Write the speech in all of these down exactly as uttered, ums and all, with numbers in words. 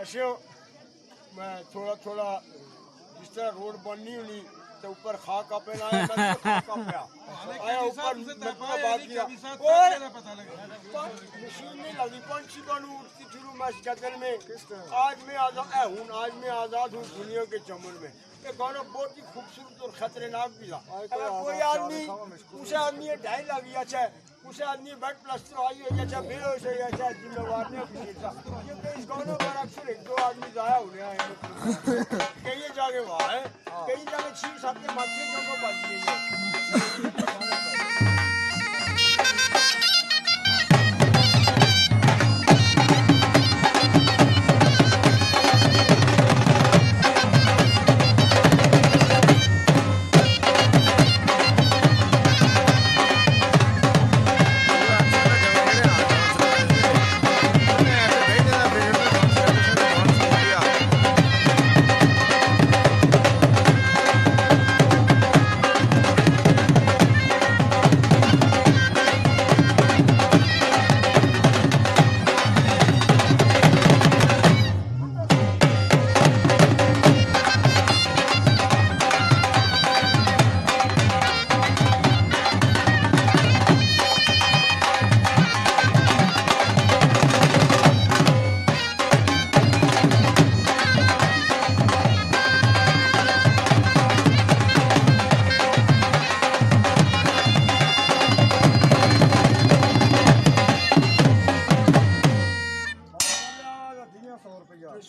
اسے میں تھوڑا تھوڑا جس طرح روڈ بننی ہونی تے اوپر خاک آپے نہ آیا، میں خاک آپیا۔ آیا اوپر مٹی باقی آ۔ اوئے! مشین نہیں لگی، پنچھی بانو اٹھتی شروع میں اس گدن میں۔ آج میں آزاد، اے ہوں، آج میں آزاد ہوں دنیا کے چمن میں۔ یہ گانا بہت ہی خوبصورت اور خطرناک بھی تھا۔ اگر کوئی آدمی، اسے آدمی یہ ڈھائی لگی، اچھا، اسے آدمی بیڈ پلسٹر آئی ہوئی، اچھا، بے ہوش ہوئی، اچھا، ذمہ وار نہیں کسی کا۔ کیونکہ اس گانے پر اکثر ایک دو آدمی ضائع ہو رہا ہے۔ کئی جگہ وہاں ہے، کئی جگہ چھ سات کے ماچے جو کو بچ گئی ہے۔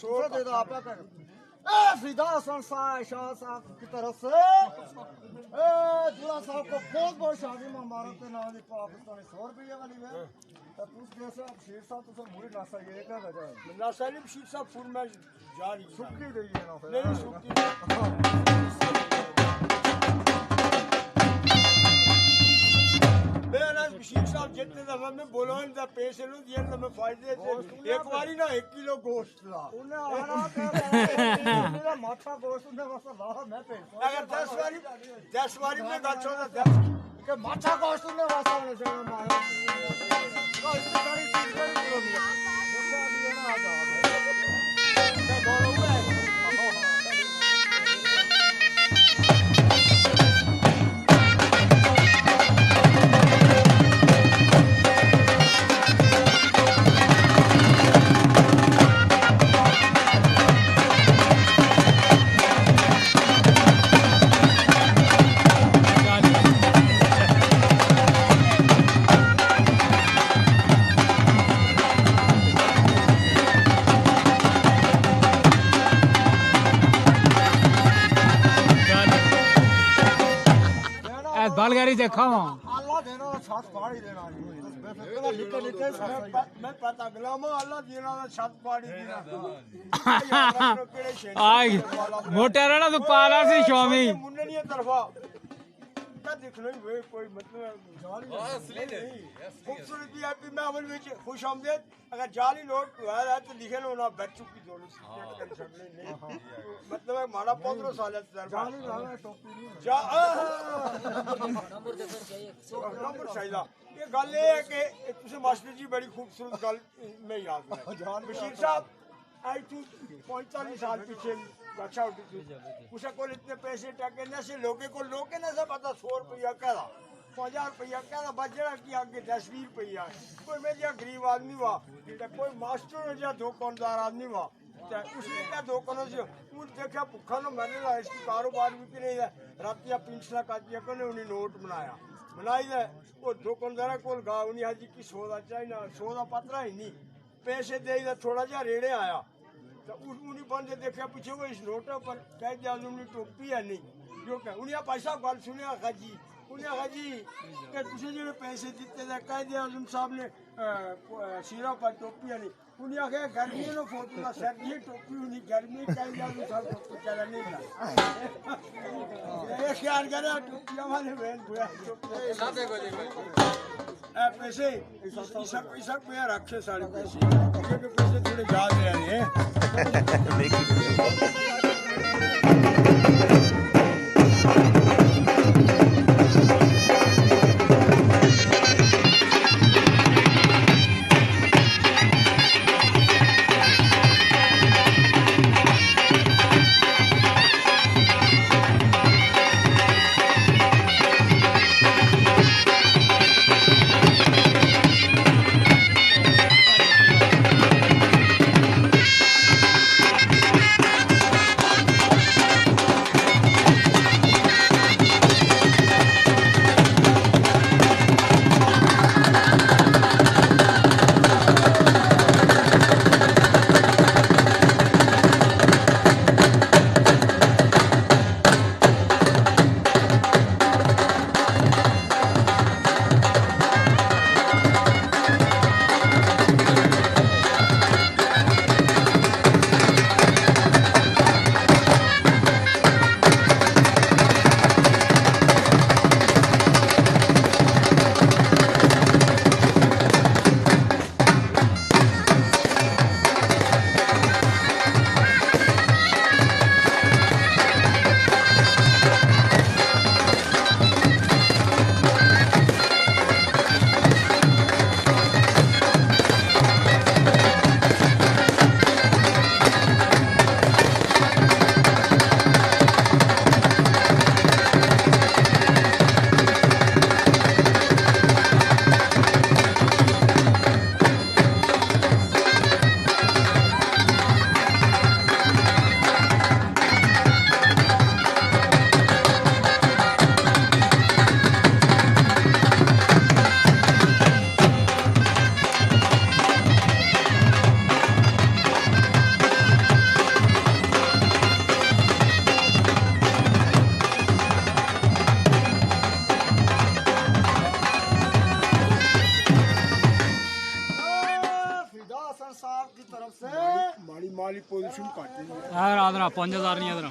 سو روپیہ۔ اے فدا حسن شاہ، شاہ صاحب کی طرف سے، اے دلہا صاحب کو بہت بہت شادی مبارک تے نال دی پاکستانی سو روپیہ والی ہے۔ تے تس جیسے بشیر صاحب، تساں مڑی ناسا یہ کیا وجہ ہے؟ ناسا نہیں، بشیر صاحب فل میں جا رہی ہے۔ سکی گئی ہے نا پھر۔ نہیں، سکی نہیں۔ میں نا بشیر صاحب جتنے دفعہ میں بولان دا پیسے نو دیا نا میں فائدے سے۔ ایک باری نا ایک کلو گوشت لا۔ انہیں آنا کر میرا ماتھا گوشت انہیں واسطے لا، میں پیسہ اگر دس واری، دس واری میں گچھو نا دس۔ کہ ماچھا گوشت نے واسطے ہونے سے مارا۔ تو اس کی ساری چیز پر ہی بولو۔ اے بل گاڑی دیکھا ہاں۔ اللہ دینا، چھت پاڑ ہی دینا جی۔ بس بے فکر نکے نکے میں پ-، میں پتہ گلاما اللہ دینا، چھت پاڑ ہی دینا۔ آئی، موٹر ہے نا تو پالا سی شومی۔ منڈنی طرفا۔ نہ دیکھنا ہی ہوئے کوئی مطلب ہے۔ خوبصورتی ہے، میں اول وچ خوش آمدید۔ اگر جعلی نوٹ ہوا ہے تو لکھے نو نہ بچ چکی دونوں۔ ٹینشن نہیں، نہیں۔ مطلب ہے ماڑا پندرہ سال ہے تجربہ۔ جعلی نہ ہے، ٹوپی نہیں ہے۔ جا-، آہ! نمبر چاہیے۔ یہ گل یہ ہے کہ تسے ماسٹر جی بڑی خوبصورت گل میں یاد ہے۔ بشیر صاحب، اج تو پینتالیس سال پیچھے بادشاہ اٹھی تھی۔ اسے کول اتنے پیسے ٹکے نہ سے، لوگے کول لوگے نہ سے پتہ سو روپیہ کہہ دا، پنجاہ روپیہ کہہ دا، بس جڑا کہ اگے دس ویہہ روپیہ۔ کوئی میں جہا غریب آدمی ہوا، تے کوئی ماسٹر جہا دکاندار آدمی ہوا، تے اس نے کیا دکان سی، ان دیکھا بھکھا نہ مرنے لا، اس کی کاروبار بھی نہیں ہے۔ راتیاں پینسلاں کاٹیاں کنے انہیں نوٹ بنایا، بنائی دے، وہ دکاندار کول گا، انہیں آخیا جی کہ سو دا چاہیے نا، سو دا پترا ہی نہیں۔ پیسے دے دا تھوڑا جہا ریڑے آیا۔ تے اس، انہیں بندے دیکھیا پچھے، وہ اس نوٹے پر قائد اعظم نی ٹوپی ہے نہیں۔ جو کہ انہیں آخیا، بھائی صاحب گل سنیا آخیا جی، انہیں آخیا جی کہ تسے جڑے پیسے دیتے تے قائد اعظم صاحب نے، آ، سیرا پر ٹوپی ہے نہیں۔ انہیں آخیا گرمی نو فوٹو دا سر یہ ٹوپی ہونی گرمی قائد اعظم صاحب ٹوپی چلا نہیں تھا۔ یہ خیال کرے ٹوپیاں والے بہن بویا ٹوپی۔ اے پیسے، اس، اس، اس پہ رکھے سارے پیسے۔ کیونکہ پیسے تھوڑے زیادہ رہنے ہیں۔ صاحب کی طرف سے ماڑی مالی پوزیشن کٹ ہے۔ آدرا آدرا پنج ہزار نہیں آدرا۔